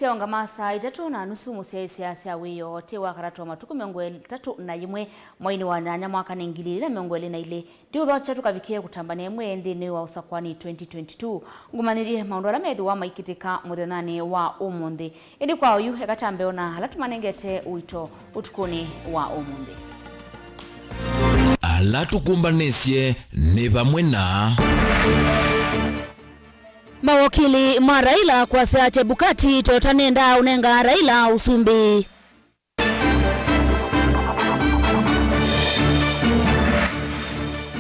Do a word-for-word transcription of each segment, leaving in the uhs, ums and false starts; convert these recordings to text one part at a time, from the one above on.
Ĩũngama saa itatũ na nusu mũsyaĩĩsya sya wĩoo, ti wa katatũ wa matukũ mĩongo ĩtatũ na yĩmwe, mweinĩ wa nyanya, mwaka nĩ ngili ilĩ na mĩongo ĩlĩ na ilĩ. Ndiũthokya tũkavikĩe kũtambania ĩmwe nthĩnĩ wa ũsakũani twenty twenty-two. Ngũmanyĩthye maũndũ ala methĩwa maikĩtĩka mũthenyanĩ wa ũmũnthĩ. Ĩndĩ kwa oyu, eka tambe ona ala tũmanengete ũito ũtukũnĩ wa ũmũnthĩ. Ala tũkũmbanĩsye nĩ vamwe na. Mawakili ma Raila kwasya Chebukati tũtanendaa ũnenga Raila ũsumbĩ.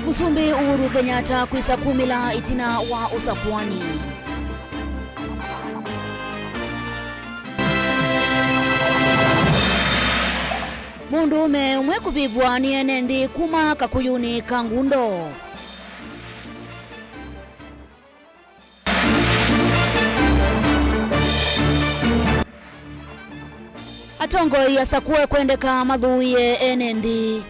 Mũsumbĩ Uhuru Kenyatta kwĩsa kumĩla ĩtina wa ũsakũani. Mũndũũme ũmwe kũvĩvw'a nĩ ene nthĩ kuma Kakuyunĩ ka Ngundo. Atongoi asakũe kwendeka mathũĩe ene nthĩ.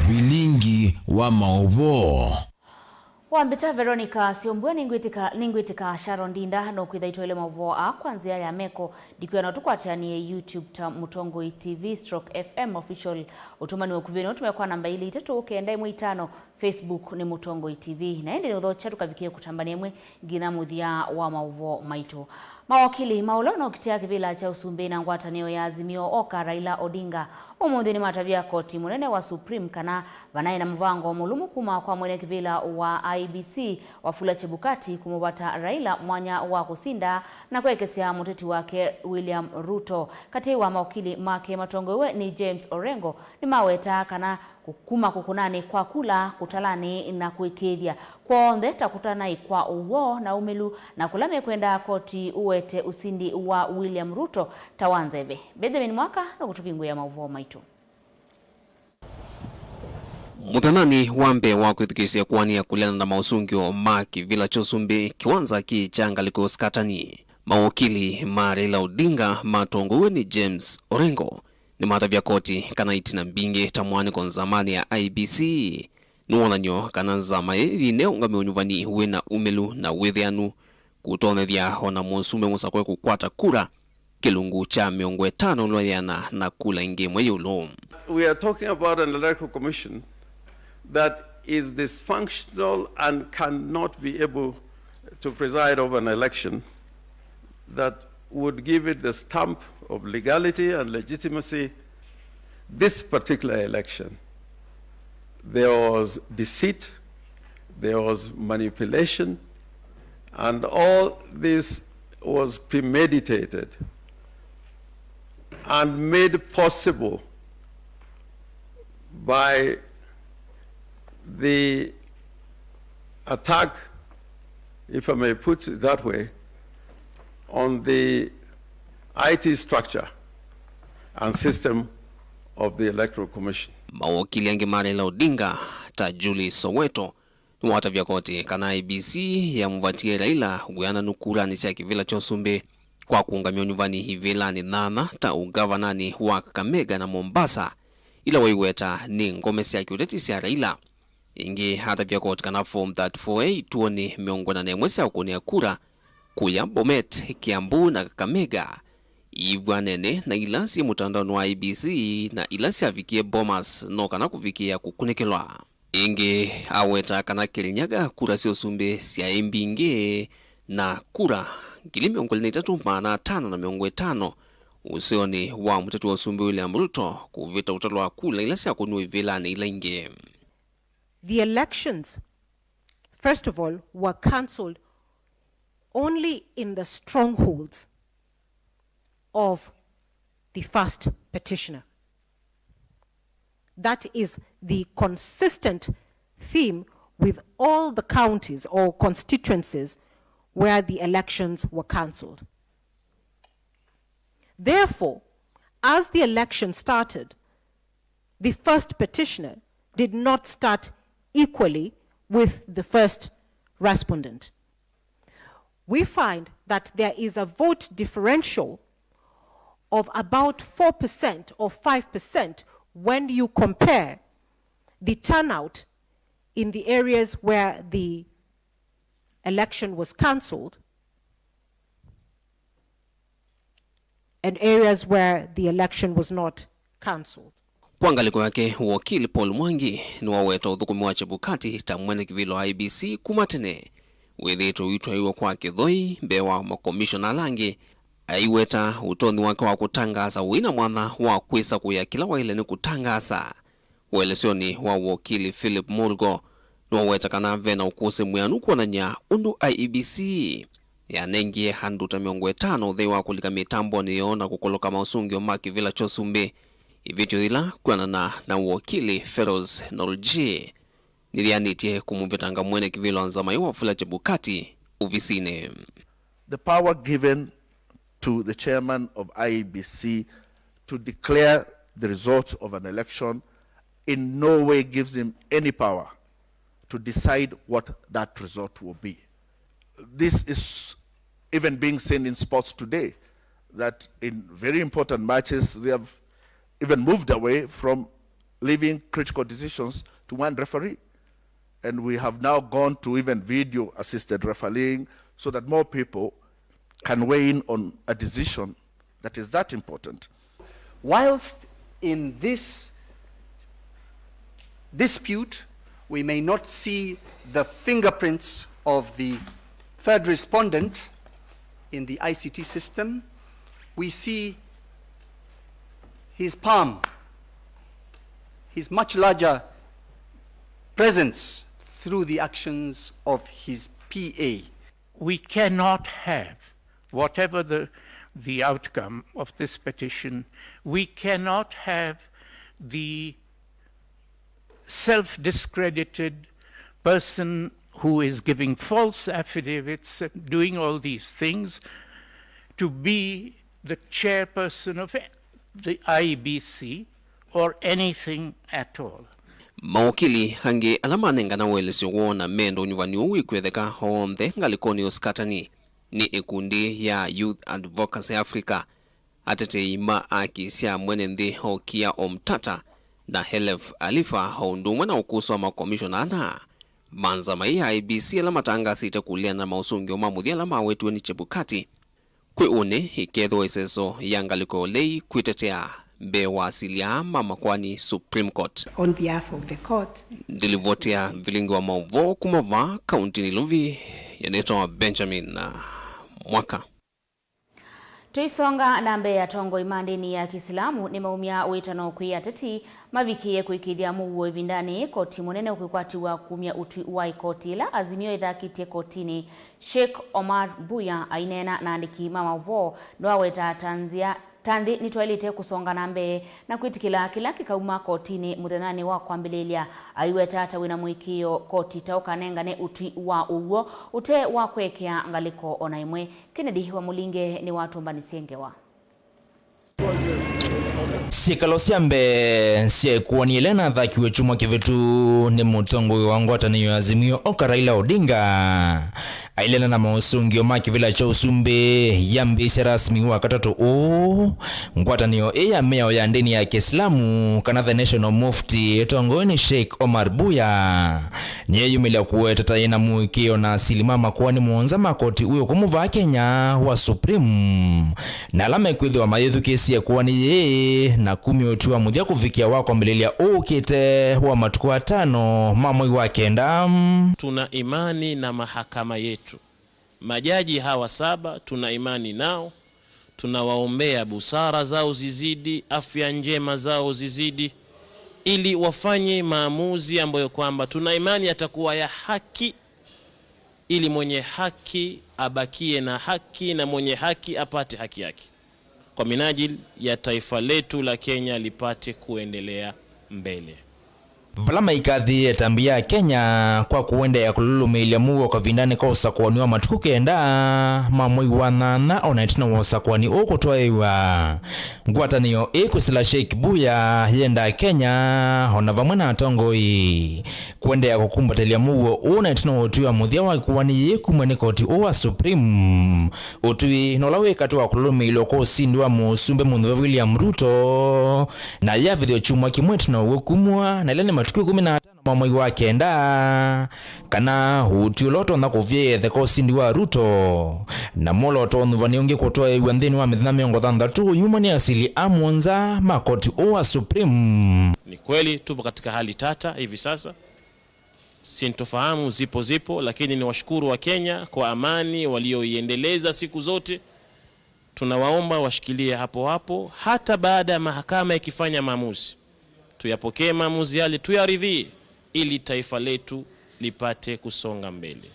Vilingi wa maũvoo. Wambĩta Veronica Syombua, nĩngwĩtĩka, nĩngwĩtĩka Sharon Ndinda nũkwĩtha itwaĩle maũvoo aa kwa nzĩa ya meko. Ndikwĩa no tũkwatĩanĩe YouTube ta Mũtongoi T V stroke F M Official. Ũtũmani wa ũkuvĩ no ũtũme kwa namba ilĩ itatũ kenda ĩmwe itano, Facebook nĩ Mũtongoi T V. Na ĩndĩ nĩ ũthokya tũkavikĩe kũtambania ĩmwe nginya mũthya wa maũvoo maitũ. Mawakili ma ũla ũnaũkitĩa kĩvĩla kya ũsumbĩ na ngwatanĩo ya Azimio Oka, Raila Odinga, ũmũnthĩ nĩmatavya koti mũnene wa Supreme kana vanaĩ na mũvango mũlũmu kuma kwa mwene kĩvĩla wa I E B C, Wafula Chebukati, kũmũvata Raila mwanya wa kũsinda na kwekesya mũteti wake William Ruto. Katĩ wa mawakili make matongoew'e nĩ James Orengo nĩmawetaa kana kũ-, kuma kũkũnanĩ kwa kula, kũtalanĩ na kũĩkĩĩthya kw'onthe ta kũtanaĩ kwa ũw'o na ũmĩlu, na kũla mekwenda koti ũwete ũsindi wa William Ruto ta wa nzeve. Benjamin Mwaka nũkũtũvingũĩa maũvoo maitũ. Mũthenyanĩ wa mbee wa kwĩthukĩĩsya kũanĩa kũleana na maũsũngĩo ma kĩvĩla kya ũsumbĩ kĩwanza kĩ kya ngalĩko Skatani, mawakili ma Raila Odinga matongoew'e nĩ James Orengo nĩmatavya koti kana itina mbingĩ ta mũaanĩko nzamanĩ ya I E B C nĩ wonany'o kana nzama ĩĩ yĩneũngamya ũnyuvani wĩ na ũmĩlu na wĩthĩanu, kũtonyethya o na mũsumbĩ mũsakũe kũkwata kura kĩlungu kya mĩongo ĩtano ũla wĩana na kula ingĩ ĩmwe ĩũlũ. We are talking about an electoral commission that is dysfunctional and cannot be able to preside over an election that would give it the stamp of legality and legitimacy. This particular election, there was deceit, there was manipulation, and all this was premeditated and made possible by the attack, if I may put it that way, on the I T structure and system of the Electoral Commission. Mawakili angĩ ma Raila Odinga ta Julie Soweto nĩwatavya koti kana I E B C yamũvatie Raila wĩananu kuranĩ sya kĩvĩla kya ũsumbĩ kwa kũũngamya ũnyuvani ivĩlanĩ nyanya ta ũgavananĩ wa Kakamega na Mombasa, ila waiweta nĩ ngome sya kĩũteti sya Raila. Ĩngĩ atavya koti kana Form thirty-four A ituonĩ mĩongo ĩna na ĩmwe sya ũkũnĩa kura kũya Bomet, Kiambu na Kakamega iivw'anene na ila syĩ mũtandaonĩ wa I E B C na ila syavikie Bomas no kana kũvikĩĩa kũkunĩkĩlwa. Ĩngĩ aweta kana Kirinyaga kura sya ũsumbĩ syaĩ mbingĩ na kura ngili mĩongo ĩlĩ na itatũ maana atano na mĩongo ĩtano ũseonĩ wa mũteti wa ũsumbĩ William Ruto kũvĩta ũtalo wa kula ila syakũniwe ivĩlanĩ ila ingĩ. The elections, first of all, were cancelled only in the strongholds of the first petitioner. That is the consistent theme with all the counties or constituencies where the elections were cancelled. Therefore, as the election started, the first petitioner did not start equally with the first respondent. We find that there is a vote differential of about four percent or five percent when you compare the turnout in the areas where the election was cancelled and areas where the election was not cancelled. Kwa ngalĩko yake, wokili Paul Mwangi nĩwaweta ũthũkũmi wa Chebukati ta mwene kĩvĩla wa I E B C kuma tene wĩthĩĩtwe ũitwaĩwa kwa kĩthoi mbee wa makomishona ala angĩ. Aiweta ũtonyi wake wa kũtangaasa ũi na mwanya wa kwĩsakũĩa kĩla waĩle nĩ kũtangaasa. Ũelesyonĩ wa wokili Philip Mulgo, nĩwaweta kana ve na ũkũsĩ mwĩanu kwonany'a ũndũ I E B C yanengie andũ ta mĩongo ĩtano ũthei wa kũlika mĩtambonĩ yoo na kũkoloka maũsũngĩo ma kĩvĩla kya ũsumbĩ ivĩtyo yĩla kwĩanana na wokili Feroz Nolji nĩyĩanĩtye kũmũvetanga mwene kĩvĩla wa nzama ĩyo Wafula Chebukati ovisinĩ. The power given to the chairman of I E B C to declare the result of an election in no way gives him any power to decide what that result will be. This is even being seen in sports today, that in very important matches, they have even moved away from leaving critical decisions to one referee. And we have now gone to even video assisted refereeing so that more people can weigh in on a decision that is that important. Whilst in this dispute, we may not see the fingerprints of the third respondent in the I C T system, we see his palm, his much larger presence through the actions of his P A. We cannot have, whatever the, the outcome of this petition, we cannot have the self-discredited person who is giving false affidavits and doing all these things to be the chairperson of the I E B C or anything at all. Mawokili angĩ ala manengana ũelesyo woo na menda ũnyuvani ũũ wĩkwetheka onthe ngalĩkonĩ ya ũsikatani nĩ ĩkundi ya Youth Advocacy Africa, atetei ma aki sya mwene nthĩ Okia Omtata na Helef Alifa, o ũndũ ũmwe na ũkũsĩ wa makomishona ana ma nzama ĩĩ ya I E B C ala matangaasĩte kũleana na maũsũngĩo ma mũthya ala mawetiwe nĩ Chebukati. Kwĩ ũnĩ, ĩkethĩwa ĩseso ya ngalĩko ya ũlei kwĩtetea mbee wa asilia ma makoani Supreme Court. On behalf of the court. Ndilivoti ya vilingi wa maũvoo kuma vaa kaunti Nairobi, yanĩtawa Benjamin, uh, Mwaka. Tũisonga na mbee, atongoi ma ndĩni ya Kĩsilamu nĩmaumya wĩtano kwĩ ateti mavikĩĩe kũĩkĩĩthya mũuo ĩvindanĩ koti mũnene ũkwĩkwatĩw'a kumya ũtwi wa ĩkoti ĩla Azimio ĩthakĩtye kotinĩ. Sheikh Omar Mbuya aineena na andĩki ma maũvoo nĩwaweta ta nzĩa, ta nthĩ nĩtwaĩlĩte kũsonga na mbee na kwĩtĩkĩla kĩla kĩkauma kotinĩ mũthenyanĩ wa kwambĩlĩĩlya. Aiweta ta wĩna mũĩkĩĩo koti ta ũkanengane ũtwi wa ũw'o ũte wa kũekea ngalĩko o na ĩmwe. Kennedy Wamũlinge nĩwatũmbanisye ngewa. Syĩkalo sya mbee sya ĩkũani ĩla ĩnathakiwe kyumwa kĩvĩtu nĩ mũtongoi wa ngwatanĩo ya Azimio Oka Raila Odinga aileana na maũsũngĩo ma kĩvĩla kya ũsumbĩ yambĩĩsya rasmi wa katatũ ũũ. Ngwatanĩo ĩĩ ya mĩao ya ndĩni ya Kĩsilamu, kana The National Mufti, ĩtongoew'e nĩ Sheikh Omar Buya, nĩyeeyumĩlya kũweta ta yĩna mũĩkĩĩo na asili ma makoani mũonza ma koti ũyũ kũmũvaa Kenya wa Supreme, na ala mekwĩthĩwa mayĩthukĩĩsye ĩkũani yĩĩ na kumya ũtwi wa mũthya kũvikĩa wa kwambĩlĩlya ũũkĩte wa matukũ atano ma mwei wa kenda. Tuna imani na mahakama yetu. Majaji hawa saba tuna imani nao, tunawaombea busara zao zizidi, afya njema zao zizidi, ili wafanye maamuzi ambayo kwamba tuna imani yatakuwa ya haki, ili mwenye haki abakie na haki na mwenye haki apate haki yake, kwa minajili ya taifa letu la Kenya lipate kuendelea mbele. Vala maikathĩĩe ĩtambya ya Kenya kwa kũendeea kũlũlũmĩĩlya mũuo kavindanĩ ka ũsakũani wa matukũ kenda ma mwei wa nyanya, o na ĩtina wa ũsakũani ũũ kũtwaĩwa. Ngwatanĩo ĩĩ kwĩsĩla Sheikh Buya yendaa Kenya, o na vamwe na atongoi, kũendeea kũkumbatĩlya mũuo ũũ na ĩtina wa ũtwi wa mũthya wa ĩkũani yĩĩ kumw'a nĩ koti ũũ wa Supreme. Ũtwi na ũla wĩ katĩ wa kũlũlũmĩĩlw'a kwa ũsindi wa mũsumbĩ mũnyuve William Ruto, na yavĩthĩwa kyumwa kĩmwe ĩtina wa ũw'o kumw'a, na ĩla nĩ matukũ ĩkũmi na atano wa mwei wa kenda, kana ũtwi ũla ũtonya kũvya ĩetheka ũsindi wa Ruto, na mwolooto wa ũnyuvani ũngĩ kũtwaĩw'a nthĩnĩ wa mĩthenya mĩongo thanthatũ, yuma nĩ asili a mũonza ma koti ũũ wa Supreme. Ni kweli tupo katika hali tata hivi sasa. Sintofahamu zipo zipo, lakini ni washukuru wa Kenya kwa amani walioiendeleza siku zote. Tunawaomba washikilie hapo hapo, hata baada ya mahakama ikifanya maamuzi. Tuyapokee maamuzi yale, tuyaridhie, ili taifa letu lipate kusonga mbele.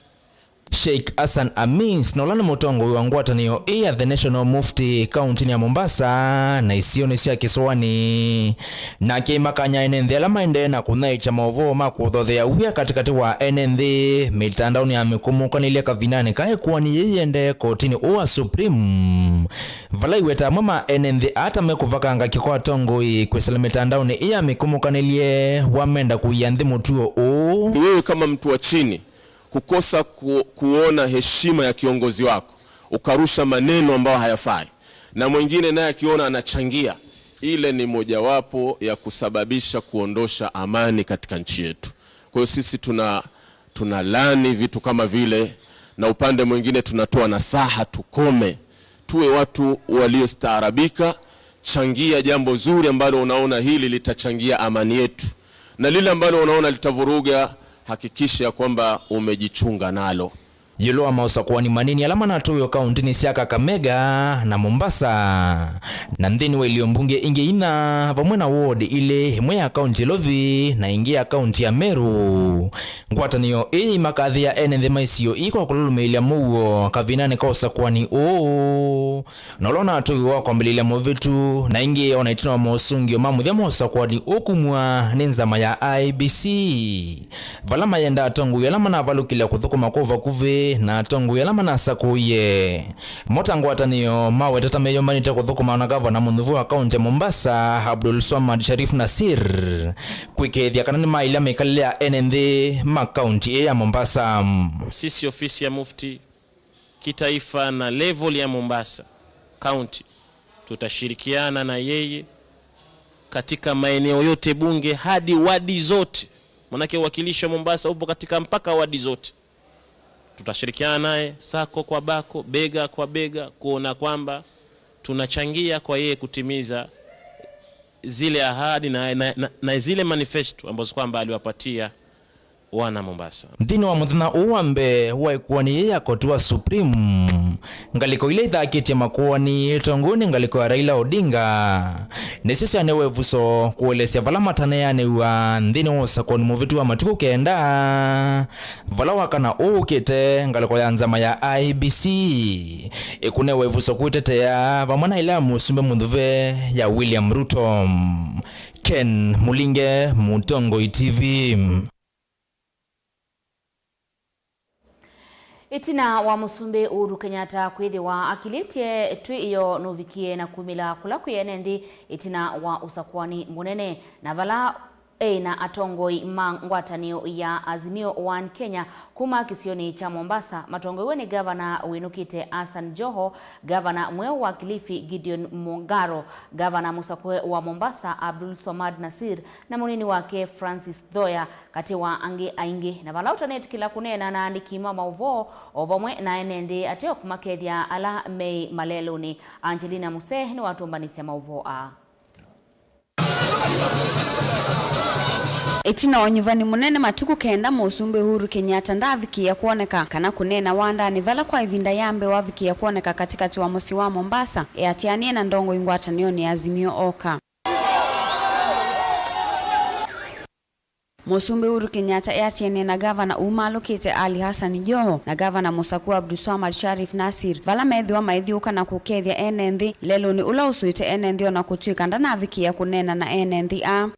Sheikh Hassan Hamis, na ũla nĩ mũtongoi wa ngwatanĩo ĩ ya The National Mufti kauntinĩ ya Mombasa na isionĩ sya kĩsũanĩ, nake aimakanya ene nthĩ ala maendee na kũnyaĩĩkya maũvoo ma kũthothea wia katĩkatĩ wa ene nthĩ mĩtandaonĩ ya mĩkũmũkanĩlye kavindanĩ ka ĩkoani yĩĩ yĩendee kotinĩ ũũ wa Supreme, vala aiweta amwe ma ene nthĩ ata mekũvakanga kĩko atongoi kwĩsĩla mĩtandaonĩ ĩ ya mĩkũmũkanĩlye wamenda kũia nthĩ mũtuo ũũ. Ni wewe kama mtu wa chini kukosa ku-, kuona heshima ya kiongozi wako, ukarusha maneno ambayo hayafai, na mwingine naye akiona anachangia, ile ni mojawapo ya kusababisha kuondosha amani katika nchi yetu. Kwa hiyo sisi tuna, tunalaani vitu kama vile, na upande mwingine tunatoa nasaha tukome, tuwe watu waliostaarabika. Changia jambo zuri ambalo unaona hili litachangia amani yetu, na lile ambalo unaona litavuruga, hakikisha kwamba umejichunga nalo. Ĩũlũ wa maũsakũani manini ala manatũĩwe kauntinĩ sya Kakamega na Mombasa, na nthĩnĩ wa ilio mbunge ingĩ inya, vamwe na ward ilĩ, ĩmwe ya kaunti ya Ilovi na ĩngĩ ya kaunti ya Meru, ngwatanĩo ĩĩ ĩimakathĩa ene nthĩ ma isio ii kwa kũlũlũmĩĩlya mũuo kavindanĩ ka ũsakũani ũũ, na ũla ũnatũĩwe wa kwambĩlĩlya mũvĩtu, na ĩngĩ o na ĩtina wa mosũngĩo ma mũthya ma ũsakũani ũkumw'a nĩ nzama ya I E B C, vala mayenda atongoi ala manavalũkĩlya kũthũkũma kwa vakuvĩ na atongoi ala manasakũie. Mo ta ngwatanĩo mawetete meyũmbanĩte kũthũkũma na ngavana mũnyuvu wa kaunti ya Mombasa, Abdul Swamad Sharif Nasir, kwĩkĩĩthya kana nĩmaĩlya mĩkalĩle ya ene nthĩ ma kaunti ĩĩ ya Mombasa. Sisi ofisi ya Mufti, kitaifa na level ya Mombasa County, tutashirikiana na yeye katika maeneo yote bunge hadi wadi zote, manake uwakilishi wa Mombasa upo katika mpaka wadi zote. Tutashirikiana naye sako kwa bako, bega kwa bega, kuona kwamba tunachangia kwa yeye kutimiza zile ahadi na, na, na, na zile manifesto ambazo kwamba aliwapatia wana Mombasa. Nthĩnĩ wa mũthenya ũũ wa mbee wa ĩkoani yĩĩ ya koti wa Supreme, ngalĩko ila ithakĩtye makoani ĩtongoew'e nĩ ngalĩko ya Raila Odinga nĩsyo syanewe ĩvuso kũelesya vala mataneanĩw'a nthĩnĩ wa ũsakũani mũvĩtu wa matukũ kenda, vala wakana ũũ ũkĩte ngalĩko ya nzama ya I E B C ĩkũnewe ĩvuso kwĩtetea vamwe na ĩla ya mũsumbĩ mũthuve ya William Ruto. Ken Mulinge, Mũtongoi T V. Ĩtina wa Mũsumbĩ Uhuru Kenyatta kwĩthĩwa akilĩtye twĩĩo nũvikie na kumĩla kũla kwĩ ene nthĩ ĩtina wa ũsakũani mũnene, na vala e na atongoi ma ngwatanĩo ya Azimio One Kenya kuma kĩsionĩ kya Mombasa, matongoew'e nĩ ngavana wĩnũkĩte Hassan Joho, ngavana mweũ wa Kilifi Gideon Mung'aro, ngavana mũsakũe wa Mombasa Abdul Swamad Nasir, na mũnini wake Francis Thoya, katĩ wa angĩ aingĩ, na vala ũtanetĩkĩla kũneena na aandĩki ma maũvoo o vamwe na ene nthĩ ateo kũmakethya ala meĩ malelũnĩ. Angelina Muse nĩwatũmbanĩsya maũvoo aa. Ĩtina wa ũnyuvani mũnene matukũ kenda, Mũsumbĩ Uhuru Kenyatta ndaavikĩĩa kwoneka kana kũneena wandanĩ vala kwa ĩvinda ya mbee wavikĩĩa kwoneka katĩkatĩ wa mũsyĩ wa Mombasa, eatĩanĩe na ndongoi ngwatanĩonĩ ya Azimio Oka. Mũsumbĩ Uhuru Kenyatta eatĩanĩe na ngavana umalũkĩte Ali Hassan Joho na ngavana mũsakũe Abdulswamad Sharif Nasir, vala methĩwa maithyũũka na kũkethya ene nthĩ lelũnĩ ũla ũsũĩte ene nthĩ, o na kũtw'ĩka ndanavikĩĩa kũneena na ene nthĩ aa.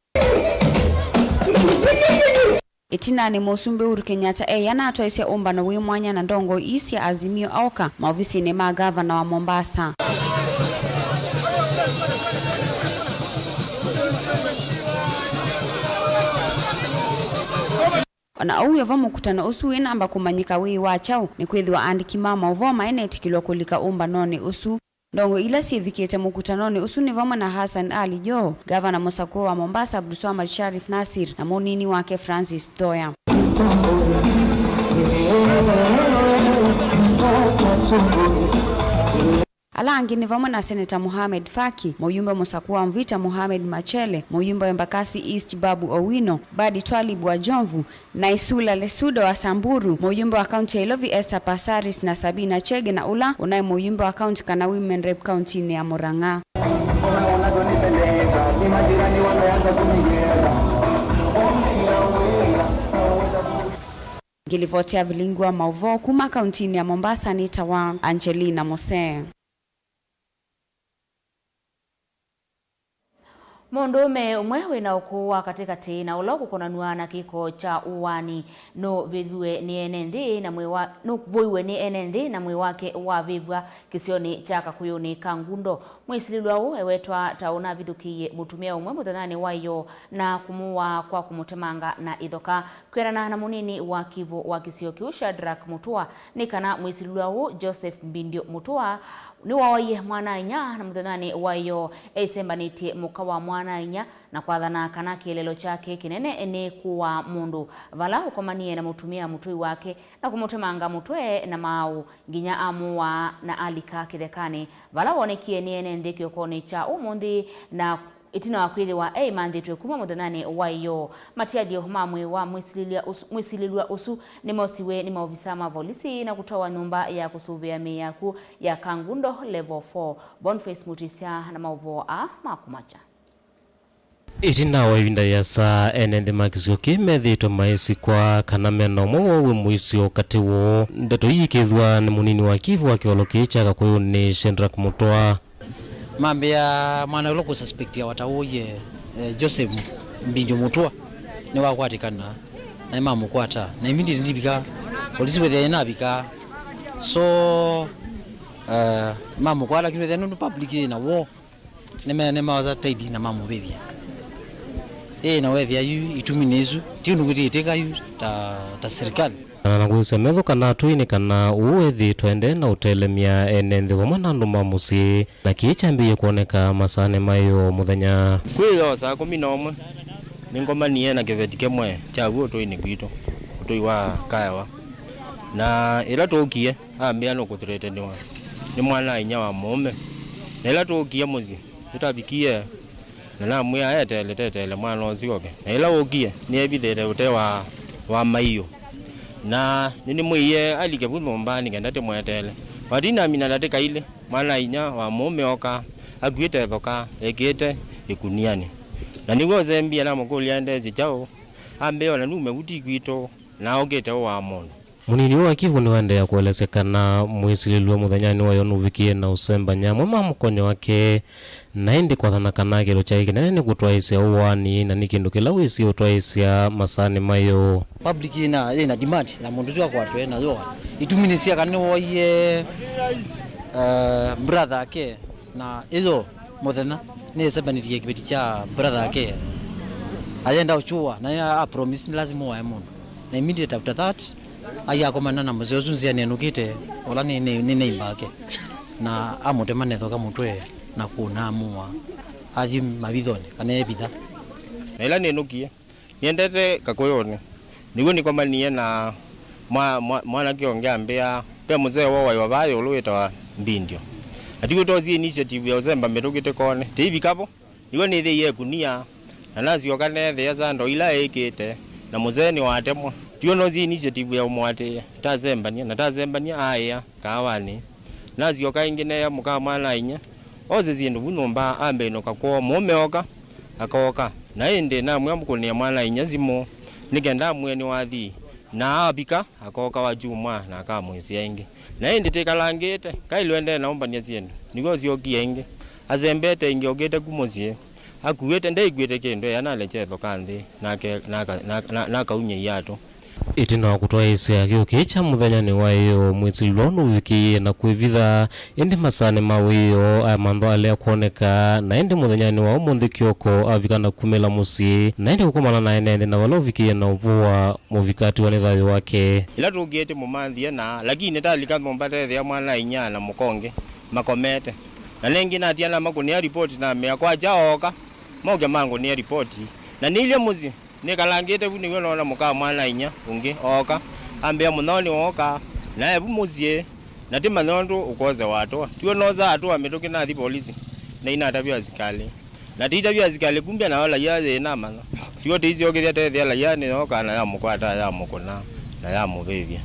Ĩtinanĩ, Mũsumbĩ Uhuru Kenyatta eĩ anatwaĩsye ũmbano wĩ mwanya na ndongoi ii sya Azimio Oka maovisinĩ ma ngavana wa Mombasa. O na ũu wĩ vo, mũkutano ũsu wĩnamba kũmanyĩka wĩ wa kyaũ, nĩkwĩthĩwa aandĩki ma maũvoo maĩ netĩkĩlw'a kũlika ũmbanonĩ ũsu. Ndongoi ila syĩvikĩte mũkutanonĩ ũsu nĩ vamwe na Hassan Ali Joho, ngavana mũsakũe wa Mombasa Abdulswamad Sharif Nassir na mũnini wake Francis Thoya. Ala angĩ nĩ vamwe na Seneta Mohamed Faki, mũyumbe mũsakũe wa Mvita Mohamed Machele, mũyumbe wa Embakasi East Babu Owino, Badi Twalib wa Jomvu, na Isula Lesudo wa Samburu, mũyumbe wa kaunti ya Ilovi Esther Passaris na Sabina Chege, na ũla ũnaĩ mũyumbe wa kaunti kana Women Rep kauntinĩ ya Murang'a. Ngĩlivoti ya vilingi wa maũvoo kuma kauntinĩ ya Mombasa nĩtawa Angelina Musee. Mũndũũme ũmwe wĩ na ũkũũ wa katĩkatĩ na ũla ũkũkonanw'a na kĩko kya ũaani nũvĩvw'e nĩ ene nthĩ na mwĩĩ wa, nũvũiwe nĩ ene nthĩ na mwĩĩ wake wavĩvw'a kĩsionĩ kya Kakũyũnĩ ka Ngundo. Mwĩsilĩlw'a ũũ ewetwa ta ũnavithũkĩie mũtumĩa ũmwe mũthenyanĩ wa ĩyoo na kũmũwaa kwa kũmũtemanga na ĩthoka. Kwĩanana na mũnini wa kivũ wa kĩsio kĩu, Shadrack Mutua, nĩ kana mwĩsilĩlw'a ũũ, Joseph Mbindio Mutua, nĩwawaie mwana-a-inyia na mũthenyanĩ wa ĩyoo eisembanĩtye mũka wa mwana-a-inyia na kwathana kana kĩeleelo kyake kĩnene nĩ kũaa mũndũ, vala ũkomanie na mũtumĩa mũtũi wake na kũmũtemanga mũtwe na maaũ nginya amũwaa na alika kĩthekanĩ, vala wonekie nĩ ene nthĩ kĩokonĩ kya ũmũnthĩ na ĩtina wa kwĩthĩwa eĩmanthĩtw'e kuma mũthenyanĩ wa ĩyoo. Matialyo ma mwĩĩ wa mwĩsilĩlw'a ũsu, mwĩsilĩlw'a ũsu nĩmosiwe nĩ maovisa ma volisi na kũtwawa nyũmba ya kũsũvĩa mĩĩ yaku ya Kangundo Level four. Boniface Mutisya na maũvoo aa ma kũmakya. Ĩtina wa ĩvinda yĩasa, ene nthĩ ma kĩsio kĩĩ methĩĩtwe maisikwa kana mena ũmwe woo wĩ mũisyo katĩ woo. Ndeto ii ikĩthwa nĩ mũnini wa kivũ wa kĩvalo kĩĩ kya Kakũyũnĩ, Shadrack Mutua. Mambĩa mwana ũla kũsuspectiawa ta ũie, eh, Joseph Mbindio Mutua nĩwakwatĩkana na nĩmamũkwata, na immediately ndivika, polisi wĩthĩa navika. So, eh, mamũkwata, lakini wĩthĩa nũndũ public ĩna woo, nĩme-, nĩmaosa taiti na mamũvĩvya. Ĩĩ, na wethĩa yu itumi nĩ isu, ti ũndũ ngwĩtĩkĩtĩka yu ta, ta serikali. Na na kwĩsya metho kana atũi nĩ kana ũũ ethĩĩtwe ende na ũtelemya ene nthĩ vamwe na andũ ma mũsyĩ, na kĩĩ kyambĩĩe kwoneka masaanĩ ma ĩyoo mũthenya. Kwĩ ĩyoo saa kũmi na ũmwe, nĩngomanie na kĩveti kĩmwe kya vu ũtũinĩ kwitũ, ũtũi wa Kaewa. Na ĩla tũũkie, ambĩa nũkũthreateniwa nĩ mwana-a-inyia wa mũũme. Na ĩla tũũkie mũsyĩ, nĩtavikie na namwĩa eteele, teteele mwana ũsu oke. Na ĩla wũkie, nĩevithĩte ũtee wa, wa maiũ. Na nĩnĩmwĩie alike vu nyũmba nĩ kenda tĩmweteele. Watinamina ndatĩka ilĩ, mwana-a-inyia wa mũũme oka, akuĩte ĩthoka, ekĩĩte ĩkunianĩ. Na nĩw'o ũsembie namũkũlya endeesye kyaũ, ambĩa o na nume vu ti kwitũ, na okĩte ũaa mũndũ. Mũnini ũũ wa kivũ nĩwaendeea kũelesya kana mwĩsilĩlw'a mũthenyanĩ wa ĩyoo nũvikie na ũsembany'a amwe ma mũkonyo wake, na ĩndĩ kwathana kana kĩlo kyaĩ kĩnene nĩ kũtwaĩĩsya ũaani, na nĩ kĩndũ kĩla wĩsie ũtwaĩĩsya masaanĩ ma ĩyoo. Public yĩna, yĩna demand ya mũndũ ũsu akwatwe nayo. Itumi nĩ sya kana nĩwoie, eh, brother ake, na ĩyoo mũthenya nĩĩsembanĩtie kĩveti kya brother ake. Ayenda ũkyũa, na a, a promise nĩ lazima ũae mũndũ. Na immediate after that, ai akomana na mũsee ũsu nzĩanĩ enũkĩte, ũla nĩ, nĩ, nĩ neighbor ake, na amũtema na ĩthoka mũtwe na kũna amũa. Athi mavithonĩ, kana evitha. Na ĩla nĩnũkie, nĩendete Kakũyũnĩ, nĩw'o nĩkomanie na mwa-, mwa-, mwanake ũngĩ ambĩa, ve mũsee wowaiwa vaa ĩũlũ wĩtawa Mbindio. Na tiw'o twosie initiative ya ũsemba mĩtũkĩ tũkone, tĩivika vo. Nĩw'o nĩthĩie ĩkunia, na nasyoka neethĩa sando ila eĩkĩte, na mũsee nĩwatemwa. Tiw'o noosie initiative ya ũmũatĩĩa, tasembanie, na tasembanie aaĩa kaawanĩ. Nasyoka ĩngĩ neea mũka mwana-a-inyia ose syĩndũ vu nyũmba, ambe ĩnũka kwoo, mũũme oka, akooka. Na ĩndĩ namwĩa mũkũnĩe mwana-a-inyia simũ, nĩ kenda amwĩe nĩwathi, na avika, akooka wakyumwa na akamwĩsĩa ĩngĩ. Na ĩndĩ tĩkalangĩte, kaĩ lwendee na ũmbany'a syĩndũ, nĩw'o ũsyokie ĩngĩ. Asembete ĩngĩ okĩte ku mũsyĩ, akuĩte, ndeĩkw'ĩte kĩndũ, ea nalekya ĩthoka nthĩ, nake, naka, na, na, nakaumya iatũ. Ĩtina wa kũtwaĩĩsya kĩko kĩĩ kya mũthenyanĩ wa ĩyoo, mwĩsilĩlw'a ũũ nũvikĩie na kwĩvitha, ĩndĩ masaanĩ ma wĩoo amantha alea kwoneka, na ĩndĩ mũthenyanĩ wa ũmũnthĩ kĩoko avika na kumĩla mũsyĩ, na ĩndĩ kũkomana na ene nthĩ na vala ũvikĩie na ũvũa mũvika atiwa nĩ thayũ wake. Ĩla tũkĩĩte mũmanthie na, lakini talika nyũmba teethĩa mwana-a-inyia na mũka ũngĩ makomete. Na nengĩ natiana makũnĩa ripoti, namea kwakya ooka, moke mangũnĩe ripoti. Na nĩilye mũsyĩ, nĩkalangĩte vu, nĩw'o noona mũka mwana-a-inyia ũngĩ ooka, ambĩa mũthoni wooka, nae vu mũsyĩ, na tĩmanya ũndũ ũkosewa atũa. Tiwe noosa atũa mĩtũkĩ nathi volisi, na inatavya asikalĩ. Na tĩitavya asikalĩ, kumbe nao laia yĩnamanya. Tiwe tĩisyokethya tethĩa laia nĩyooka na yamũkwata, yamũkũna, na yamũvĩvya.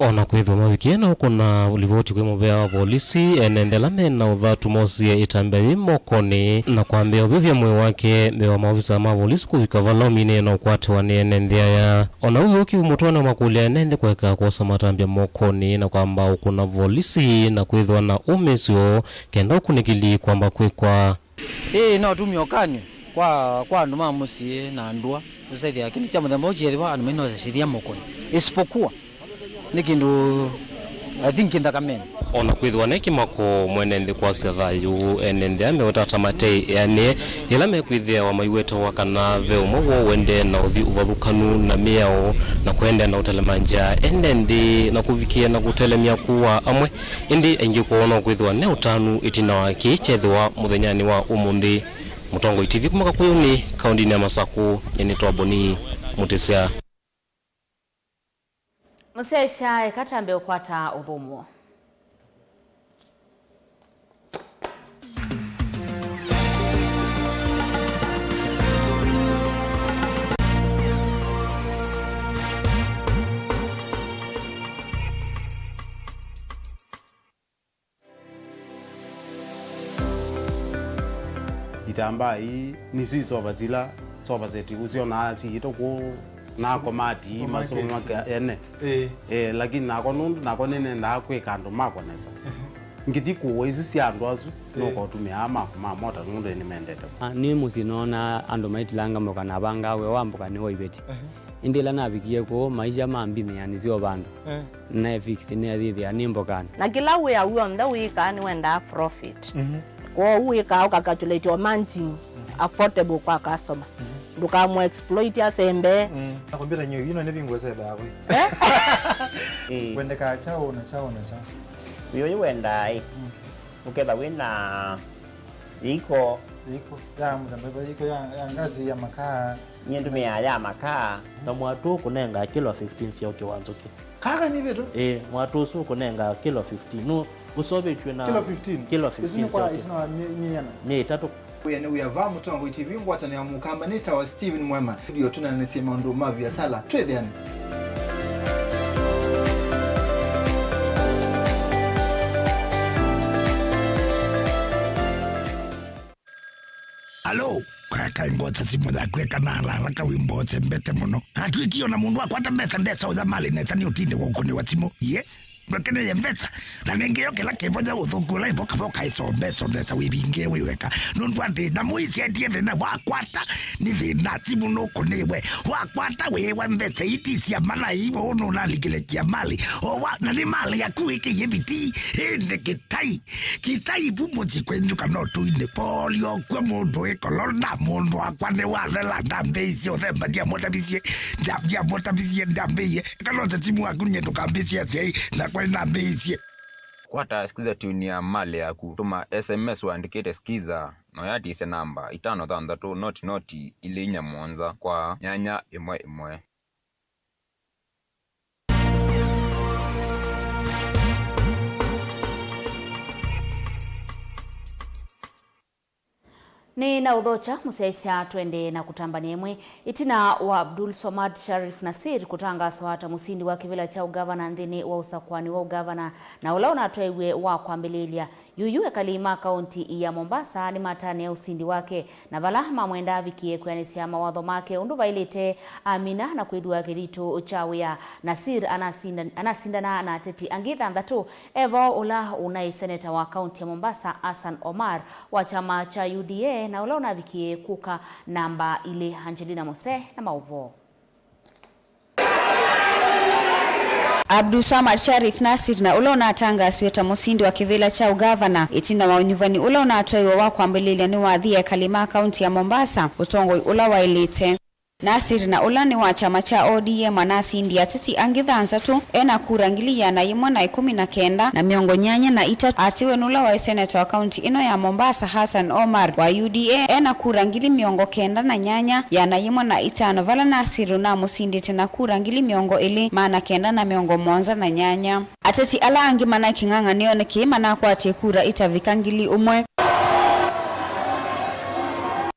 O na kwĩthwa mavikie na ũkũna livoti kwĩ mũvea wa volisi, ene nthĩ ala me na ũthatu mosie ĩtambya yĩ mokonĩ na kwambĩĩa ũvĩvya mwĩĩ wake mbee wa maovisa ma volisi kũvika vala ũminĩe na ũkwatĩwa nĩ ene nthĩ aya. O na ũu ũkivu mũtwaano makũlya ene nthĩ kũeka kwosa matambya mokonĩ na kwamba ũkũna volisi na kwĩthwa na ũmĩsyo kenda ũkunĩkĩli kwamba kwĩkwa. Ĩĩ, no tumye ũkany'o kwa, kwa andũ ma mũsyĩ na ndũa, ũsethĩa kĩndũ kya mũthemba ũũ kĩethĩwa andũ mainosa sheria mokonĩ. Isipokuwa nĩ kĩndũ, I think, kĩ nthakameni. O na kwĩthĩwa ne kĩmako mwene nthĩ kwasya thayũ, ene nthĩ aa meũtata mateanĩe yĩla mekwĩthĩawa maiwetawa kana ve ũmwe woo ũendee na ũthi ũvathũkanu na mĩao na kũendea na ũtelemangya ene nthĩ na kũvikĩa na kũtelemya kũũ wa amwe. Ĩndĩ aingĩ kwoo no kwĩthĩwa ne ũtanu ĩtina wa kĩĩ kyethĩwa mũthenyanĩ wa ũmũnthĩ. Mũtongoi T V kuma Kakuyuni, kaũndĩnĩ ya Masakũ, nyie nĩtawa Boni Mũtĩsya. Mũsyaĩĩsya, eka twambe ũkwata ũthũmũo. Itambaa ii nĩsyo isova sila sofa set ũsyonaa siĩtwe kũũ na komati ii, supermarket, masupermarket ene. Ĩĩ. Eh, lakini nakwa nũndũ nakwa nĩnendaa kwĩka andũ makwa nesa. Ehe. Ngĩthi kũũa isu sya andũ asu, ĩĩ, nũkotũmĩaa makwa ma mota nũndũ nĩmendete. Ah, nĩ mũsyĩ noona andũ maitilanga mboka na avangaa wĩa wa mboka nĩ wa iveti. Ehe. Ĩndĩ ĩla navikie kũũ, maisha mambinĩanĩsya o vandũ. Eh. Naefix nĩathĩthĩa nĩ mbokanĩ. Na kĩla wĩa w'onthe wĩkaa nĩwendaa profit. Mhm. Kwoou wĩkaa ũkacalculate o margin, mhm, affordable kwa customer. Mhm. Ndũkamũ exploit asembe. Mm. Na kompyuta nyo ino nĩ vingwe sebe yakwe. Eh? Eh. Wendekaa chao na chao na chao. Wĩũyũ wendaa ĩ. Mm. Ũketha wĩna iko. Iko ya mũthemba, iko ya, ya ngazi ya makaa. Nyie ndũmĩaa ya makaa. Na mwatũ ũkũnengaa kilo fifteen sya ũkĩwanzũkĩ. Kaka nĩ vĩtũ? Ĩĩ, mwatũ ũsu ũkũnengaa kilo fifteen. Nũ ũsovĩtw'e na kilo fifteen? Kilo fifteen. Isu nĩ kwa, sya ũkĩ, isu nĩ wa mi-, mĩana. Nĩ ĩtatũ. Wĩa nĩ wĩa va Mũtongoi T V, ngwatanĩo ya Mũkamba, nĩtawa Steven Mwema. Studio tũnanĩsye maũndũ ma viasala. Twĩthĩane. Alo, kaka ngota simũ yaku eka na haraka wĩmbo ũsembete mũno. Atwĩkie ona mũndũ akwata mbesa ndesa ũya malĩ nesa nĩ ũtinde wa ũkũnĩwa simũ. Yes. Ndwekeneye mbesa. Na nengeo kĩla kĩvonya ũthũku ũla ĩvoka voka ĩsombe sondesa wĩvinge wĩ weka. Nũndũ atĩ nyamũ ici endie thĩna wakwata nĩ thĩna simũ nũkũnĩwe. Wakwata wĩwa mbesa iti cia malai ũũ nũnalikile cia malĩ. O wa, na nĩ malĩ yaku wĩkĩie vitii. Ĩndĩ kĩtai. Kĩtai vu mũsyĩ kwenyu kana ũtũinĩ. Polio kwĩ mũndũ wĩ kolona, mũndũ wakwa nĩ wathela, ndambĩisye ũthemba, ndiamũtavisye, nda-, ndiamũtavisye, ndambĩie. Kana ũte simu waku nyie ndũkambĩsye asyai, nakwa nĩnambĩisye. Kwata Skiza tune ya malĩ yaku. Tũma S M S ũandĩkĩte Skiza, na ũyatisye namba itano thanthatũ noti noti ilĩ inya mũonza kwa nyanya ĩmwe ĩmwe. Nĩ na ũthokya mũsyaĩĩsya, twendee na kũtambany'a ĩmwe. Ĩtina wa Abdul Swamad Sharif Nasir kũtangaswa ta mũsindi wa kĩvĩla kya ũgavana nthĩnĩ wa ũsakũani wa ũgavana na ũla ũnatwaiwe wa kwambĩlĩĩlya, yuyu ekali ma kaũnti ya Mombasa nĩmatanĩa ũsindi wake, na vala mamwenda avikie kwĩanĩsya mawatho make ũndũ vaĩlĩte, amina na kwĩthua kĩthitũ kya wĩa. Nasir anasinda-, anasindana na ateti angĩ thanthatũ, e vo ũla ũnaĩ seneta wa kaũnti ya Mombasa, Hassan Omar wa kyama kya U D A, na ũla ũnavikie kũka namba ilĩ. Angelina Mose na maũvoo. Abdulswamad Sharif Nasir na ũla ũnatangaasiwe ta mũsindi wa kĩvĩla kya ũgavana ĩtina wa ũnyuvani ũla ũnatwaiwe wa kwambĩlĩĩlya nĩ wathi ekali ma kaũnti ya Mombasa, ũtongoi ũla waĩlĩte. Nasir, na ũla nĩ wa kyama kya O D M, anasindie ateti angĩ thanthatũ ena kura ngili ĩana yĩmwe na ĩkũmi na kenda na mĩongo nyanya na itatũ. Atiwe nũla waĩ seneta wa kaunti ĩno ya Mombasa, Hassan Omar wa U D A, ena kura ngili mĩongo kenda na nyanya, ĩana yĩmwe na itano, vala Nasir ũnamũsindĩte na kura ngili mĩongo ĩlĩ, maana kenda na mĩongo mũonza na nyanya. Ateti ala angĩ manaĩ kĩng'ang'anĩonĩ kĩĩ manakwatie kura itavika ngili ũmwe.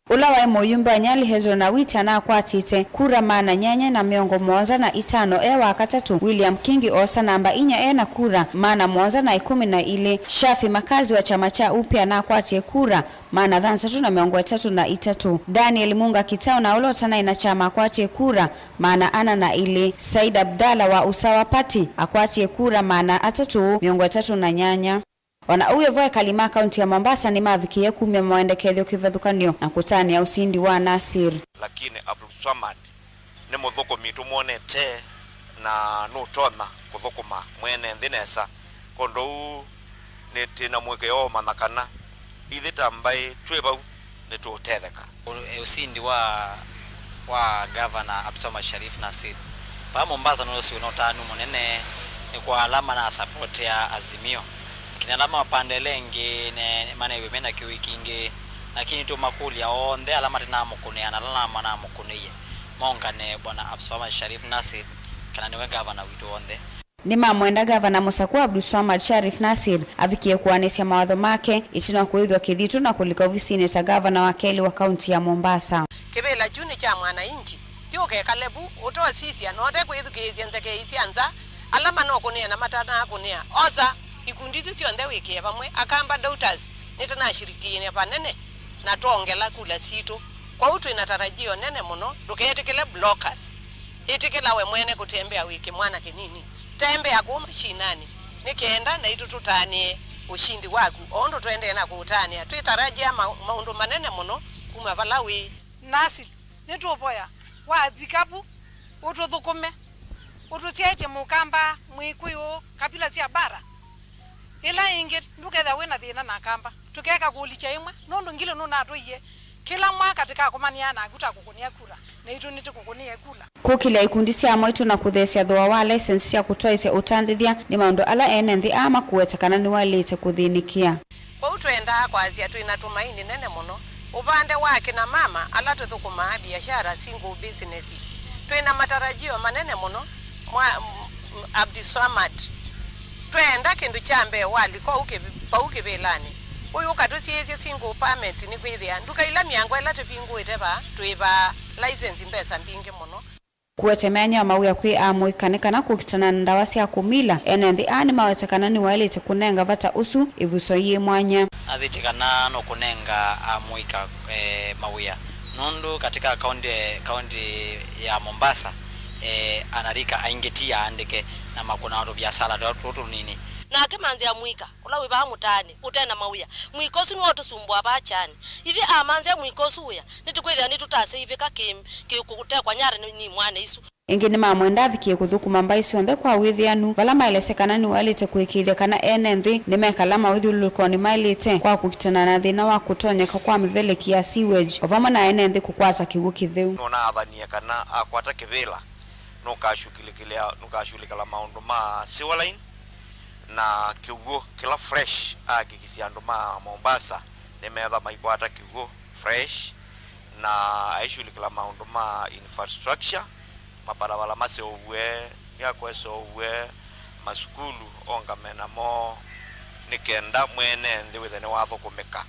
Ũla waĩ mũyumbe wa Nyali, Hezron Awiti, anakwatĩte kura maana nyanya na mĩongo mũonza na itano, e wa katatũ. William Kingi oosa namba inya e na kura maana mũonza na ĩkũmi na ilĩ. Shafi Makazi wa kyama kya U P A anakwatie kura maana thanthatũ na mĩongo ĩtatũ na itatũ. Daniel Munga Kitau, na ũla ũtanaĩ na kyama, akwatie kura maana ana na ilĩ. Said Abdallah wa Usawa Party akwatie kura maana atatũ mĩongo ĩtatũ na nyanya. O na ũu vo, ekali ma kaunti ya Mombasa nĩmavikĩie kumya mawendekethyo kĩvathũkany'o na kũtanĩa ũsindi wa Nasir. Lakini Abdul Swamad nĩ mũthũkũmi tũmwonete na nũtonya kũthũkũma mwene nthĩ nesa. Kwondũ ũu nĩ twĩ na mũĩkĩĩo wa ũmanya kana ithyĩ ta mbaĩ twĩ vau nĩtũũtetheka. Ũ-, ũsindi wa, wa Gavana Abdulswamad Sharif Nassir vaa Mombasa nũsĩ na ũtanu mũnene nĩ kwa ala manasapotea Azimio. Lakini ala ma pande ĩla ĩngĩ ne-, manew'e mena kĩw'ũ kingĩ, lakini tũmakũlya onthe ala matanamũkũnĩa na ala manamũkũnĩie, mongane Bwana Abdulswamad Sharif Nassir kana nĩwe gavana witũ onthe. Nĩmamwenda Gavana mũsakũa Abdulswamad Sharif Nassir avikĩe kũanĩsya mawatho make ĩtina wa kũĩthw'a kĩthitũ na kũlika ovisinĩ ta gavana wa kelĩ wa kaunti ya Mombasa. Kĩvĩla kyu nĩ kya mwananchi. Ti ũkekale vu ũtosisya na ũtekwĩthukĩĩsya nzekei sya nza, ala manokũnĩa na matanakũnĩa. Osa ikundi isu syonthe wĩkĩe vamwe. Akamba Daughters nĩtũnashirikiane vanene na twongela kula sitũ. Kwoou twĩ na tarajio nene mũno, ndũketĩkĩle blockers. Ĩtĩkĩla we mwene kũtembea wĩ kĩmwana kĩnini. Tembea kũu mashinani nĩ kenda naitũ tũtanĩe ũsindi waku, o ũndũ tũendee na kũũtanĩa. Twĩtarajĩa ma-, maũndũ manene mũno kuma vala wĩ. Nasi nĩtũũvoya wavika vu ũtũthũkũme, ũtũsyaĩtye Mũkamba, Mwĩkũyũ, kabila sya bara. Ĩla ĩngĩ ndũkethĩa wĩ na thĩna na Akamba. Tũkeka kũlikya ĩmwe, nũndũ ngilĩ nũnatũie kĩla mwaka tũkakomanĩa naku ta kũkũnĩa kura, naitũ nĩtũkũkũnĩe kula. Kũkĩlya ikundi sya amwaitũ na kũtheesya thooa wa license sya kũtwaĩsya ũtandĩthya nĩ maũndũ ala ene nthĩ aa makũweta kana nĩwaĩlĩte kũthĩnĩkĩa. Kwoou twendaa kwasya twĩ na tũmaini nene mũno ũvande wa kĩna mama ala tũthũkũmaa biashara, single businesses. Twĩ na matarajio manene mũno mwa, m-, m-, Abdulswamad. Tweenda kĩndũ kya mbee walika ũu kĩvi-, vau kĩvĩlanĩ. Ũyũ ũkatũsiĩĩsye single permit nĩkwĩthĩa nduka ila mĩango ĩla tũvingũĩte vaa twĩ vaa license mbesa mbingĩ mũno. Kũete myanya ya mawĩa kwĩ amũika nĩ kana kũkitana na ndawa sya kũmila. Ene nthĩ aa nĩmaweta kana nĩwaĩlĩte kũnenga vata ũsu ĩvuso yĩ mwanya. Nathĩtye kana no kũnenga amũika, eh, mawĩa, nũndũ katika kaunti, kaunti ya Mombasa, eh, anarika aingĩ ti aandĩke na makũnawa tũviasala tũla tũnini. Nake manzĩa mũika ũla wĩ vaa mũtaanĩ ũte na mawĩa. Mũika ũsu nĩwe ũtũsumbũaa vaa kyani. Ithyĩ amanzĩa mũika ũsu wĩa, nĩtũkwĩthĩa nĩtũtaseĩvĩka kĩ, kĩ kũtekwa nyara nĩ, nĩ imwana isu. Ĩngĩ nĩmamwenda avikĩe kũthũkũma mbaĩ syonthe kwa wĩthĩanu, vala maelesya kana nĩwaĩlĩte kũĩkĩĩthya kana ene nthĩ nĩmekala mawĩthyũlũlũkonĩ maĩlĩte kwa kũkitana na thĩna wa kũtonyeka kwa mĩveleki ya sewage, o vamwe na ene nthĩ kũkwata kĩw'ũ kĩtheu. Nũnaathanie kana akwata kĩvĩla, nũkashughulikĩlĩa-, nũkashughulikĩla maũndũ ma sewer line na kĩw'ũ kĩla fresh, ahakikisye andũ ma Mombasa nĩmetha maikwata kĩw'ũ fresh, na aishughulikĩla maũndũ ma infrastructure, mabarabara maseũvw'e, myako ĩseũvw'e, masukulu ongame namo, nĩ kenda mwene nthĩ wĩthe nĩwathũkũmĩka.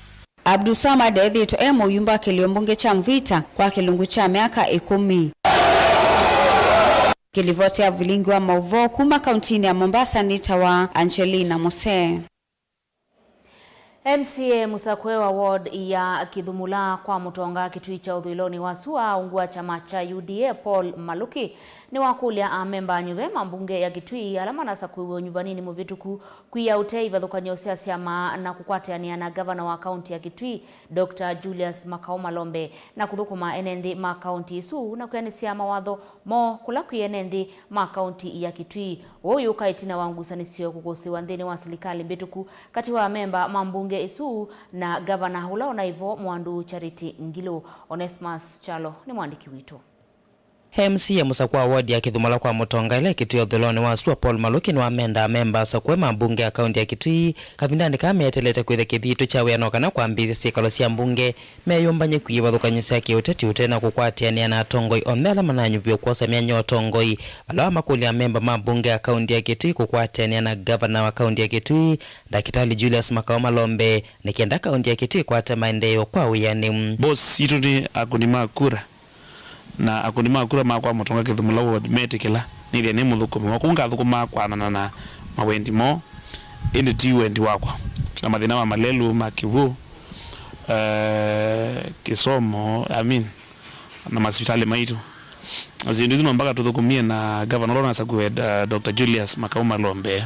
Abdulswamad ethĩĩtwe e mũyumbe wa kĩlio mbunge kya Mvita kwa kĩlungu kya myaka ĩkũmi. Kĩlivoti ya vilingi wa maũvoo kuma kauntinĩ ya Mombasa nĩtawa Angelina Musee. M C A mũsakũe wa ward ya Kĩthumula kwa Mũtonga Kitui kya ũthũĩlonĩ wa sua, ungu wa kyama kya U D A, Paul Maluki, nĩwakũlya amemba anyuve ma mbunge ya Kitui ala manasakũiwe ũnyuvaninĩ mũvĩtũku kwia ũtei ivathũkany'o sya syama na kũkwatĩanĩa na ngavana wa kaunti ya Kitui, Doctor Julius Makao Malombe, na kũthũkũma ene nthĩ ma kaunti ĩsu na kwĩanĩsya mawatho moo kũla kwĩ ene nthĩ ma kaunti ya Kitui. Ũu ũyũka ĩtina wa ngusanĩsyo kũkũsĩĩwa nthĩnĩ wa silikalĩ mbĩtũku katĩ wa amemba ma mbunge ĩsu na ngavana ũla ũnaĩ vo Mwandũ Charity Ngilu. Onesmus Kyalo nĩ mwandĩki witũ. M C A mũsakũa wa wodi ya Kĩthũmũla kwa Mũtonga ĩla ĩkĩtw'ĩe ũthũĩlonĩ wa sua, Paul Malũki, nĩwamenda amemba asakũe ma mbunge ya kaunti ya Kĩtui kavindanĩ kaa metelete kwĩthya kĩthito kya wĩano kana kwambĩĩsya syĩkalo sya mbunge meyũmbany'e kwĩ ivathũkany'o sya kĩũteti ũte na kũkwatĩanĩa na atongoi onthe ala mananyuvĩwe kwosa myanya ya ũtongoi, vala wamakũlya amemba ma mbunge ya kaunti ya Kĩtui kũkwatĩanĩa na ngavana wa kaunti ya Kĩtui, Ndakĩtalĩ Julius Makau Malombe, nĩ kenda kaunti ya Kĩtui ĩkwate maendeeo kwa wĩanĩu. Boss sitũ nĩ akũni ma kura, na akũni ma kura makwa Mũtonga Kĩthũmũla ward metĩkĩla nĩthĩe nĩ mũthũkũmi wa kũu ngathũkũmaa kwanana na mawendi moo, ĩndĩ ti wendi wakwa. Twĩna mathĩna ma malelũ ma kĩw'ũ, eh, kĩsomo, I mean, na masivitalĩ maitũ. Na syĩndũ isu no mpaka tũthũkũmie na ngavana ũla ũnasakuwe, eh, Doctor Julius Makau Malombe.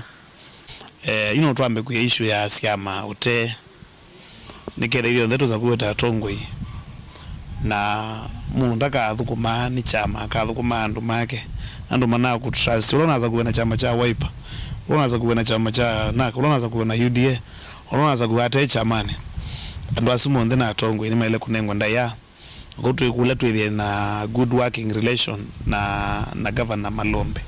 Eh, ino twambe kwĩa issue ya syama ũtee. Nĩkenda ithyonthe tũsakuwe ta atongoi. Na mũndũ ndakathũkũmaa nĩ kyama, akathũkũmaa andũ make. Andũ manakũtrust. Ũla ũnasakuwe na kyama kya Wiper, ũla ũnasakuwe na kyama kya nak, ũla ũnasakuwe na U D A, ũla ũnasakuwe ate kyamanĩ. Andũ asu monthe na atongoi nĩmaĩle kũnengwa ndaĩa. Kũu twĩkũlya twĩthĩe na good working relation na, na Governor Malombe.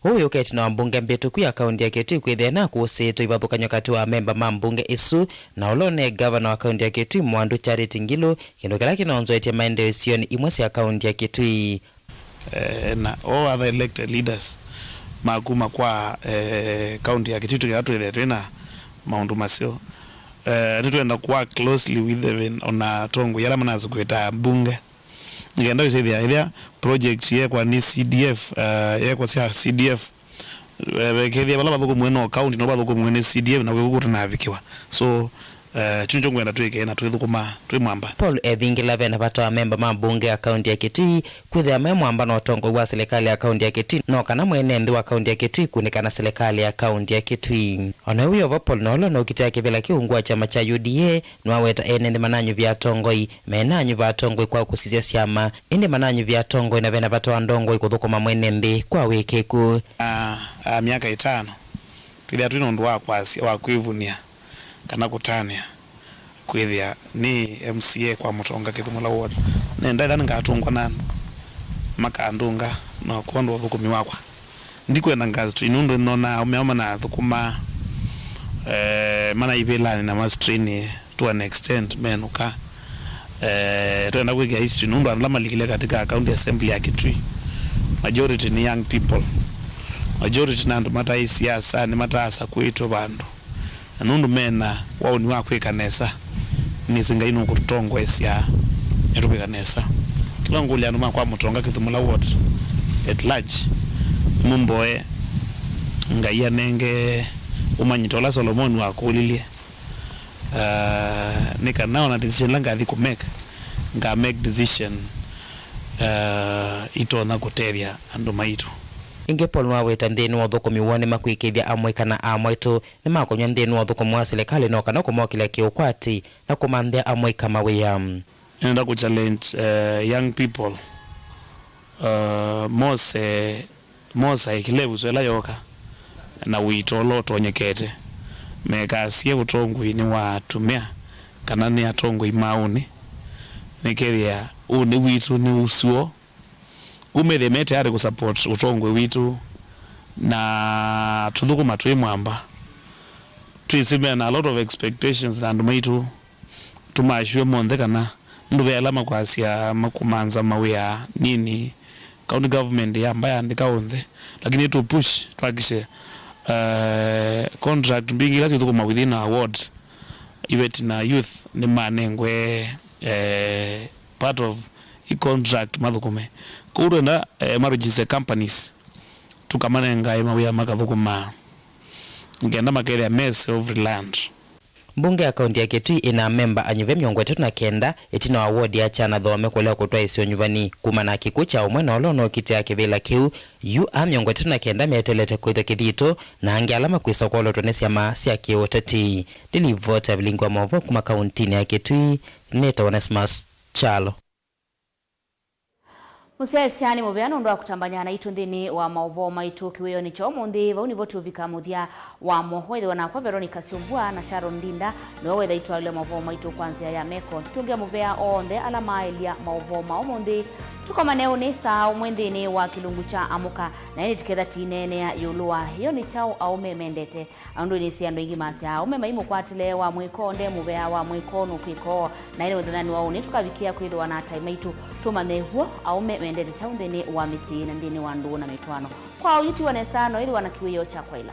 Ũũ wĩũka ĩtina wa mbunge mbĩtũku ya kaunti ya Kitui kwĩthĩa nakũsĩĩtwe ivathũkany'o katĩ wa amemba ma mbunge ĩsu na ũla ũne ngavana wa kaunti ya Kitui, Mwandu Charity Ngilu, kĩndũ kĩla kĩnonzoetye maendeeo isionĩ imwe sya kaunti ya Kitui. Eh, na all other elected leaders ma kuma kwa, eh, kaunti ya Kitui, tũkĩaa twĩthĩa twĩna maũndũ maseo. Eh, nĩtwenda kũwork closely with even ona atongoi ala manasũkĩtaa mbunge. Nĩkenda wĩsĩthĩa ĩthĩa project yekwa nĩ C D F, eh, yekwa sya C D F, eh, vekethĩa vala vathũkũmwe no county no vathũkũmwe nĩ C D F na kwĩkũ kũtanavikĩwa. So, eh, kyu nĩkyo ngwenda twĩke na twĩthũkũma twĩ mwamba. Paul evingĩla vena vata wa memba ma mbunge ya kaunti ya Kitui kwĩthĩa me mwamba na ũtongoi wa silikalĩ ya kaunti ya Kitui, no kana mwene nthĩ wa kaunti ya Kitui kunĩka na silikalĩ ya kaunti ya Kitui. Ona wĩ o vo, Paul Nolo nũkitĩa kĩvĩla kĩu ungu wa kyama kya U D A, nĩwaweta ene nthĩ mananyuvya atongoi, menanyuva atongoi kwa kũsisya syama, ĩndĩ mananyuvya atongoi na vena vata wa ndongoi kũthũkũma mwene nthĩ kwa wĩkĩku. A, a myaka ĩtano, twĩthĩa twĩ na ũndũ wa kwasya, wa kwĩvunia kana kũtanĩa kwĩthĩa nĩ M C A kwa Mũtonga Kĩthũmũla Ward. Nenda ĩla nĩngatũngwa na andũ makandũnga na kwondũ wa ũthũkũmi wakwa. Ndikwenda ngazitwini nũndũ nĩnonaa aũme ao manathũkũma, eh, manaivĩlanĩ na mastrain to an extent menũka. Eh, twenda kwĩkĩa history nũndũ andũ ala malikile katika county assembly ya Kitui, majority nĩ young people. Majority nĩ andũ mataĩ siasa, nĩ mataasa kwĩtwe vandũ. Na nũndũ mena waũni wa kwĩka nesa, nĩsĩ Ngai nũkũtũtongoesya nĩtũkwĩka nesa. Kĩla ngũlya andũ ma kwa Mũtonga Kĩthũmũla Ward at large, mũmboe Ngai anenge ũmanyĩto ũla Solomoni wakũlilye. Ah, nĩ kana ona decision ĩla ngathi kũ make, nga make decision, ah, itonya kũtethya andũ maitũ. Ĩngĩ, Paul nĩwaweta nthĩnĩ wa ũthũkũmi woo nĩmakwĩkĩĩthya amũika na amwaitũ nĩmakonywa nthĩnĩ wa ũthũkũmi wa silikalĩ no kana kũmokĩlya kĩũkwati na kũmanthĩa amũika mawĩa. Nĩenda kũ challenge, eh, young people, eh, mose, mosae kĩla ĩvuso ĩla yoka na ũito ũla ũtonyekete. Mekasye ũtongoinĩ wa atumĩa kana nĩ atongoi ma ũnĩ, nĩkethĩa ũnĩ witũ nĩ ũsuo. Kũu methĩe me tayarĩ kũsupport ũtongoi witũ, na tũthũkũma twĩ mwamba. Twĩsĩ mena a lot of expectations na andũ maitũ, tũmaasure monthe kana nũndũ ve ala makwasya makũmanza mawĩa nini county government yamba yaandĩka onthe, lakini tũ push twakishe, eh, contract mbingĩ ila syũthũkũma within our ward, iveti na youth nĩmanengwe, eh, part of i contract mathũkũme. Kũu twenda, eh, ma register companies, tũkamanengae mawĩa makathũkũmaa, ngenda makethĩa me self reliant. Mbunge ya kaunti ya Kitui ĩna amemba anyuve mĩongo ĩtatũ na kenda, ĩtina wa wodi ya Kyanathome kũlea kũtwaĩsya ũnyuvani kuma na kĩkw'ũ kya ũmwe na ũla ũnokitĩa kĩvĩla kĩu. Yu a mĩongo ĩtatũ na kenda metelete kwĩthwa kĩthito, na angĩ ala makwĩsa kwolotwa nĩ syama sya kĩũteti. Ndilivota vilingi wa maũvoo kuma kauntinĩ ya Kitui, nĩtawa Onesmus Kyalo. Mũsyaĩĩsya nĩ mũvea nũndũ wa kũtambany'a naitũ nthĩnĩ wa maũvoo maitũ kĩwĩonĩ kya ũmũnthĩ. Vau nĩvo tũvika mũthya wamo. Wethĩwa nakwa Veronica Syũmbua na Sharon Ndinda nĩwe wetha itwalile maũvoo maitũ kwa nzĩa ya meko. Tũtũngĩa mũvea onthe ala maaĩlya maũvoo ma ũmũnthĩ. Tũkomane ũnĩ saa ũmwe nthĩnĩ wa kĩlungu kya Amũka, na ĩndĩ tũketha tineenea ĩũlũ wa ĩyo nĩ kyaũ aũme mendete. Andũnĩ sya andũ aingĩ masya aũme maimũkwatĩle wa mwĩko nde mũvea wa mwĩko nũkwĩko. Na ĩndĩ mũthenyanĩ wa ũnĩ tũkavikĩa kwĩthĩwa na atai maitũ tũmanye w'o aũme mendete kyaũ nthĩnĩ wa mĩsyĩ na nthĩnĩ wa ndũũ na mĩtwaano. Kwa ũyu tiwa nesa no ĩthĩwa na kĩwĩoo kya kwaĩla.